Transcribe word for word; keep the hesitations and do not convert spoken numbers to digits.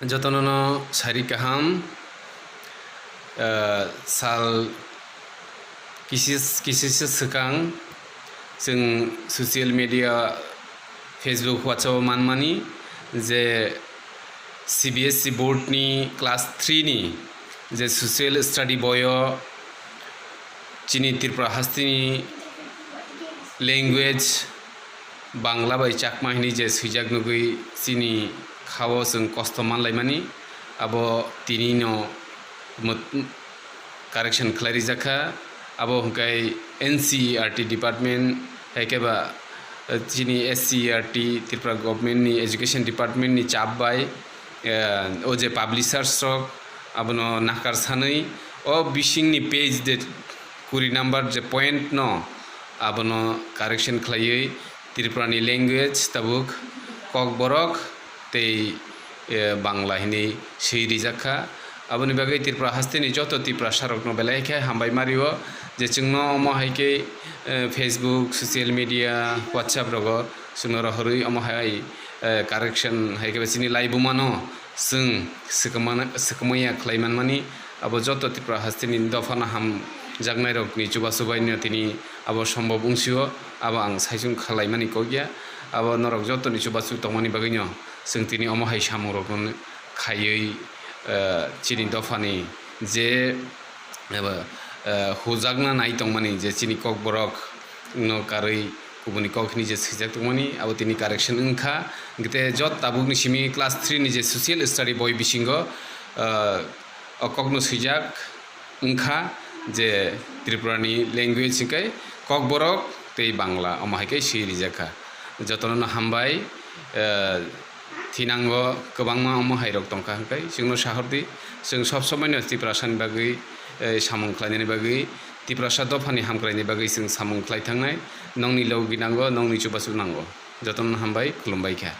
Jotono no sari kaham, ah, sal kisis-, kisisa swkang chwng social media, Facebook, WhatsApp o manmani je C B S E board ni class three ni je social study boy o chini Tripura hasteni language Bangla bai Chakma hinwi je swijak nugwi chini khao chwng kosto manlaimani, abo tinino mot-, correction khlai rijak kha. Abo hwnkhe N C E R T department, hai khe ba, eh, chini S C E R T, Tripura government ni education department ni chap bai, eh, o je publishers rok abono nakar sanwi o bisingni page de kuri number je point no abono correction khlaiwi Tripura ni language tabuk Kokborok tei, eh, Bangla hinwi swi rijak kha. Aboni bagwi Tripura hasteni joto Tiprasa rokno belai khe hambai mario je chwngno omo hai khe, eh, Facebook, social media, WhatsApp rogo chwngno rohorwi omo hai, eh, correction hai khe ba chini laibumano chwng swkangmana-, swkangmaya khlai manmani, abo joto Tripura hasteni dophano hamjaknairokni chubachu baino tini abo sombhob wngsio, abo ang saichung khlaimani kok ya. Abo norok jotoni chubachu tongmani bagwino chwng tini omo hai samungrokno khaiwi, eh, chini dophani je eba, eh, hujakna nai tongmani je chini Kokborok no karwi kubuni kok hinwi je swijak tongmani, abo tini correction wngkha. Hwnkhe jot tabukni simi class three ni je social study boi bisingo, eh, o kokno swijak wngkha je Tripura ni language hwnkhe Kokborok tei Bangla, omo hai khe swi rijak kha. Jotono no hambai, eh, thinango kwbangma omo hai rok tongkha, hwnkhe chwngno sahordi, chwng sob somoi no Tiprasa ni bagwi, eh, samung khlainani bagwi, Tiprasa dophani hamkraini bagwi chwng samung khlai thangnai, nokni logi nango, nokni chubachu nango. Jotono hambai, khulumbai kha.